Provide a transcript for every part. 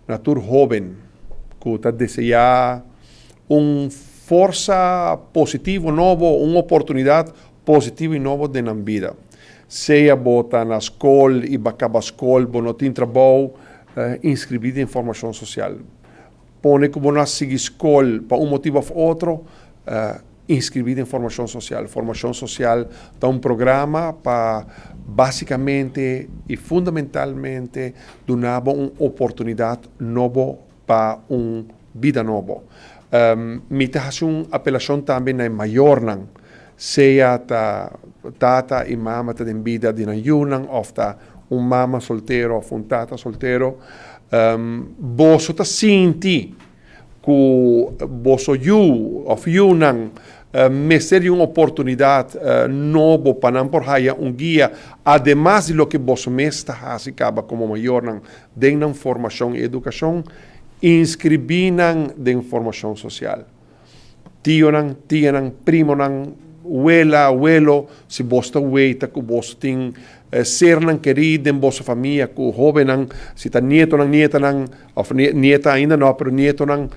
Na tur hoben ku ta deseá un forsa positivo nobo, un oportunidat positivo i nobo den nan bida. Sea bo ta na skol i bo a kaba skol, bo no tin trabou, inskribí den formashon sosial. Pone ku bo no a sigui skol pa un motibu òf otro, inskribí den formashon sosial. Formashon sosial ta un programa pa básikamente i fundamentalmente duna bo un oportunidat nobo pa un bida nobo. Mi ta hasi un apelashon tambe na e mayornan, sea ta tata i mama ta den bida di nan yunan òf ta un mama soltero òf un tata soltero, boso ta sinti ku boso yu òf yunan mester di un oportunidat nobo pa nan por haya un guia, ademas di loke boso mes ta hasi kaba komo mayornan den nan formashon i edukashon, inskribí nan den formashon sosial. Tionan, tianan, primonan, wela, welo, si bos ta weita ku bos tin sernan kerí den boso famia ku hóbennan, si ta nietonan, nietanan, òf nieta ainda no, pero nietonan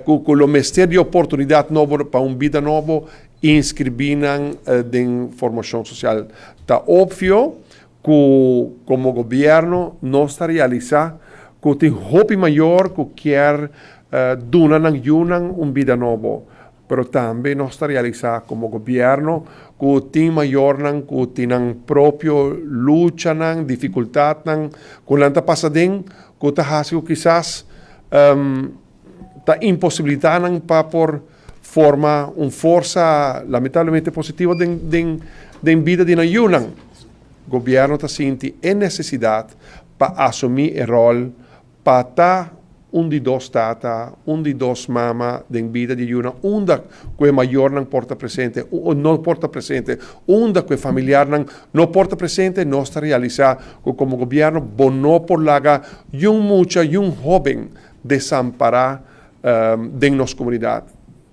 ku lo mester di oportunidat nobo pa un bida nobo, inskribí nan den formashon sosial. Ta opvio ku komo gobièrnu nos ta realisá ku tin hopi mayor ku kier duna nan yunan un bida nobo, pero tambe nos ta realisá komo gobièrnu ku tin mayornan ku tin nan propio luchanan, difikultatnan ku nan ta pasa den ku ta hasi ku kisas ta imposibilitá nan pa por forma un forsa lamentablemente positivo den bida di nan yunan. Gobierno ta sinti e necesidad pa asumi e rol pa ta un di dos tata, un di dos mama den bida di yunan unda cu e mayornan por ta presente o no por ta presente, unda cu e familiarnan no por ta presente. Nos ta realisa cu como gobierno bo no por laga yun mucha, yun hoben desampara den nos comunidad.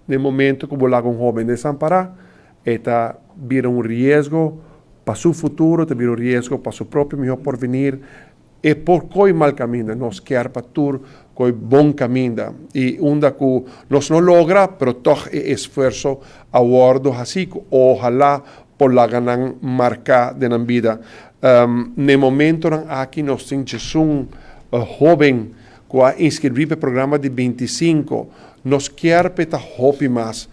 Den momento cu bo laga un hoben desampara, e ta bira un riesgo pa su futuro, ta bira un riesgo pa su propio mihó porvenir. E por coy mal caminda. Nos kier pa tur coy bon caminda. Y unda cu nos no logra, pero toch e esfuerso a wordo haci cu ojalá por laga nan marca den nan bida. N'e momentonan aki nos tin 11 hoben cu a inscribi p'e programa di 25. Nos kier p'e ta hopi mas.